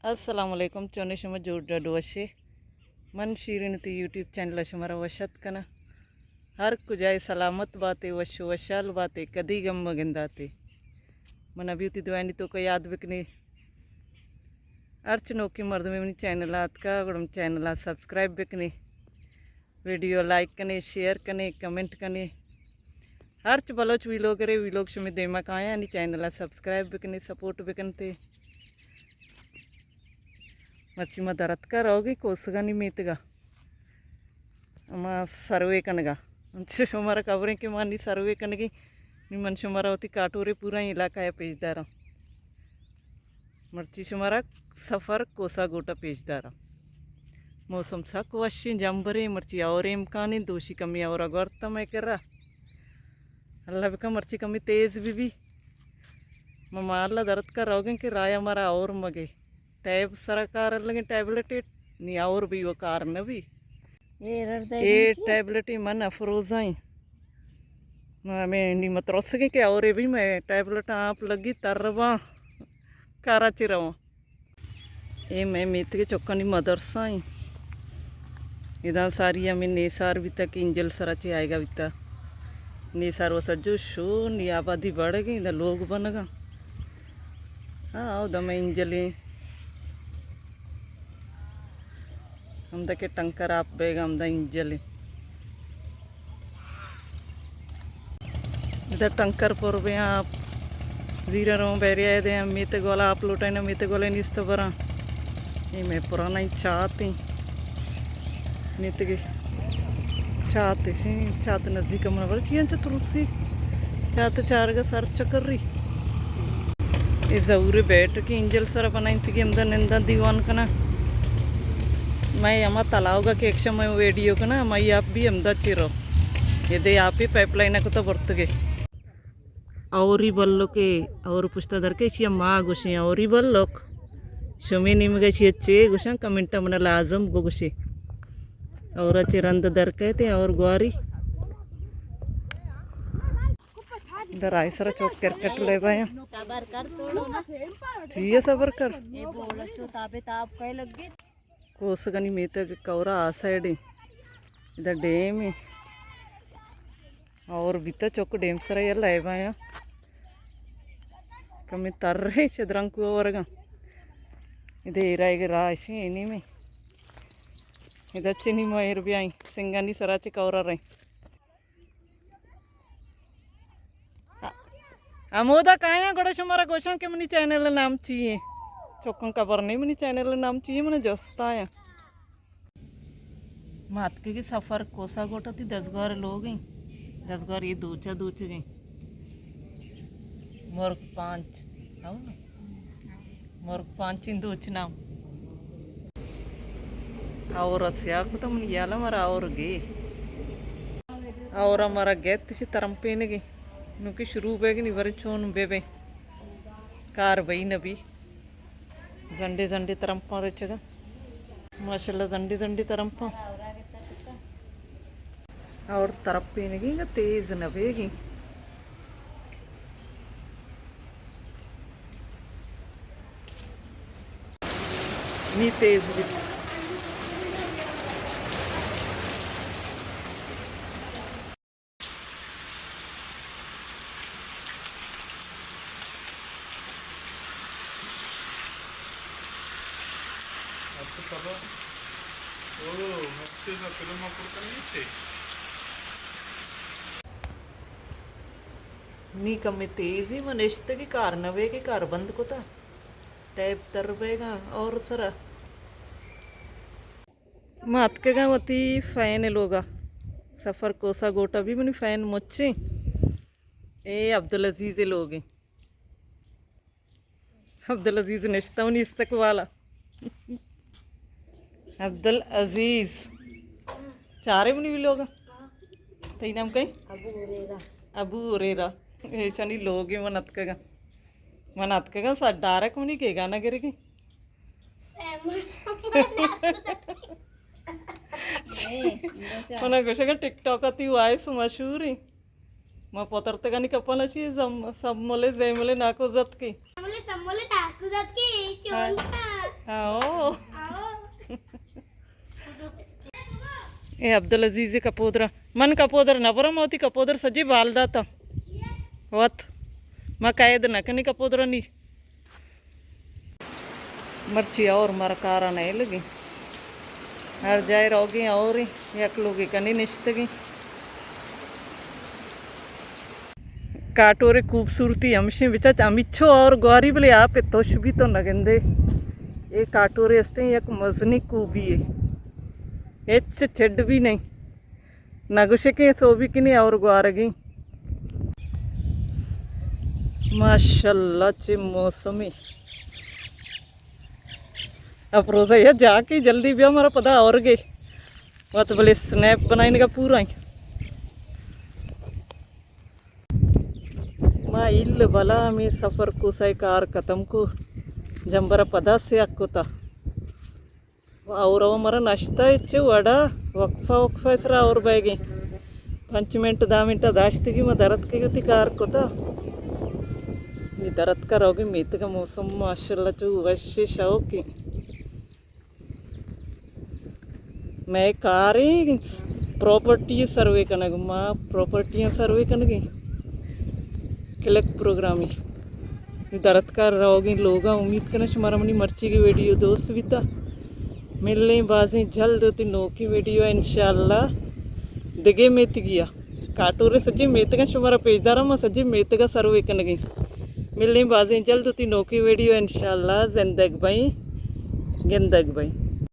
السلام علیکم، چونے شما؟ جوڑ ڈڈ وشے؟ من شیرین تی یوٹیوب چینل ءَ شمارا وش اتک کناں۔ ہر کجائے سلامت باتے، وش و وشحال باتے، کدی غم مگنداتے۔ من ابھی وتی دعائنی توکا یاد بکنے۔ ہرچ نوکیں مردمے منی چینل ءَ اتکا، گڑا منی چینل ءَ سبسکرائب بکنے۔ ویڈیو لائک کنے، شیئر کنے، کمنٹ کنے۔ ہرچ بلوچ ویلوگرے، ویلوگ شمے دیما کایاں، نی چینل ءَ سبسکرائب بکنے، سپورٹ بکنتے۔ مرچی ما درتکا روگی کوسگانی میتگا، اما سروے کنگا۔ انچو شمارا خبریں کہ ما نی سروے کنگی، نی من شمارا وتی کاٹورے پورا علاقہ ءَ پیش داراں۔ مرچی شمارا سفر کوسا گوٹا پیش داراں۔ موسم سک وشیں، جمبریں، مرچی اور امکانیں، دوشی کمی اور گورتا مئے کرا۔ اللہ بکن مرچی کمی تیز بی بی۔ ما مالا درتکا روگیں کہ رایا مارا اور مگے۔ ٹیب سرا کار لگیں، ٹیبلٹ نی اور بی و کار نہ بی۔ اے رڑ دے اے نیچے۔ ٹیبلٹ من افروزائیں۔ ہمیں نی مترسگیں کہ اور بی میں ٹیبلٹ آپ لگی ترباں کارا چی رواں۔ اے مئے میتگ ءِ چکانی مدرسہ ایں۔ ادا ساری ہمے نیسار بیتگ کہ انجل سرا چہ آیگا بیتگ۔ نیسار و سجو شو نی آبادی بڑگ ایں، ادا لوگ بنگ ءَ۔ ہاں، ادا مئے انجل ایں۔ ہمدا کہ ٹنکر آپ بیگ ءَ ہمدا انجل ایں۔ ادا ٹنکر پر بیاں آپ زیرا رواں بیریا دے، میتگ والا آپ لوٹائیں، میتگ والے نیست براں۔ اے مئے پرانا ہی چات ایں۔ میتگ چات اشیں، چات نزدیک من بر چیاں چہ تروسی۔ چات چارگا سر چکر ری۔ اے زہورے بیٹکی انجل سرا بنائینتگی، ہمدا ننداں دیوان کناں۔ مئے ہما تلاوگا کہ ایکشن مئے ویڈیو کناں، ہمائی آپ بھی ہمدا چی رو۔ اے دے آپی پائپ لائن کتا برتگے۔ اوری بلوکے، اور پشتا درکے، اشیا ما گوشیں اوری بلوک۔ شمی نیمگا اشیا چے گوشاں، کمنٹا منا لازم بگوشے۔ اور چے رند درکے تے اور گواری۔ در آئی سرا چوک کرکٹ لیبا یا۔ چیئے صبر کر۔ کوسگانی میتگ کورا آ سائیڈ ایں۔ ادا ڈیم ایں۔ اور بیتا چوک ڈیم سرا یا لیبا یا۔ کمی تر رہے چہ درنکو ورگا۔ ادا ایرا ایک راہ اشیں اینی میں۔ ادا چنی مہر بیائیں۔ سنگانی سرا چہ کورا رہے۔ ہمودا کایاں گڑا شمارا گوشاں کہ منی چینل ءِ نام چی ایں۔ چکاں خبر نہیں منی چینل ءِ نام چی ایں، من جستا آیاں۔ ما اتکگیں سفر کوسا گوٹا تی دزگوار لوگ ایں۔ دزگوار اے دوچا دوچگیں۔ مرگ پانچ۔ ہو نا؟ مرگ پانچیں دوچ نام۔ اور سیاہ کتا منی یالا مارا اور گے۔ اور مارا گیت شی ترمپینگی۔ نوکی شروع بیگی نی بری چون بے بے۔ کار بئی نبی۔ زنڈے زنڈے ترمپاں رچگا۔ ماشاءاللہ زنڈے زنڈے ترمپاں۔ اور ترپینگی گا تیز نہ بیگی۔ نی تیز بیت۔ نی کمے تیزی من اشتگی کار نہ بیگی، کار بند کتا۔ ٹیپ تر بیگا اور سرا۔ ما اتکگاں وتی فین ءِ لوگا۔ سفر کوسا گوٹا بھی منی فین مچیں۔ اے عبدالعزیز ءِ لوگیں۔ عبدالعزیز نشتہ منی استقبالا۔ عبدالعزیز۔ چارے منی بھی لوگا۔ تئی نام کئی؟ ابو ہریرہ۔ ابو ہریرہ۔ ایشانی لوگیں من اتکگاں۔ من اتکگاں سا ڈائریکٹ منی گیگا نہ گرگی۔ منا گوشگا ٹک ٹاک ءَ تئی وائس مشہور ایں۔ ما پترتگانی کپانا چی زم-، سب ملے زیملے ناکو زتکی۔ ملے سب ملے ناکو زتکی، چون ہاں۔ آؤ۔ اے عبدالعزیز کپودرا۔ من کپودر نہ برم، وتی کپودر سجی بال داتا۔ وت۔ ما قید نہ کنی کپودرانی۔ مرچی اور مارا کارا نہ لگی۔ ہر جائے روگی اور یک لوگی کنی نشتگی۔ کاٹورے خوبصورتی ہمشیں بچا، ہمیچو اور گواری بلے آپ توش بھی تو نہ گندے۔ اے کاٹورے استیں یک مزنی کوبی ہے۔ ہچ چڈ بھی نہیں۔ نہ گوشے کہ سوبی کنی اور گوارگی۔ ماشاءاللہ چے موسمی۔ افروزہ یا جا کے جلدی بیا مارا پدا اور گے۔ وت بلے سنیپ بنائیں گا پورا ہی۔ ما ایل بلا ہمیں سفر کو سائے کار ختم کو جمبر پدا سے اکتا۔ اور او مرا نشتہ اچ وڑا وقفہ وقفہ سرا اور بیگیں۔ پنچ منٹ دہ منٹ داشتگی ما درت کے گتی کار کتا۔ نی درت کا روگی میتگا موسم ماشاءاللہ چو وش شوقی۔ مئے کاریں پراپرٹی سروے کنگ، ما پراپرٹیاں سروے کنگیں کلک پروگرامی۔ درتکار روگیں لوگاں، امید کناں شمارا منی مرچیگی ویڈیو دوست بیتا۔ ملیں بازیں جلد وتی نوکیں ویڈیو انشاءاللہ دگے میتگیا۔ کاٹورے سجی میتگا شمارا پیش داراں، ما سجی میتگا سروے کنگیں۔ ملیں بازیں جلد وتی نوکیں ویڈیو انشاءاللہ۔ زندگ بئیں، گندگ بئیں۔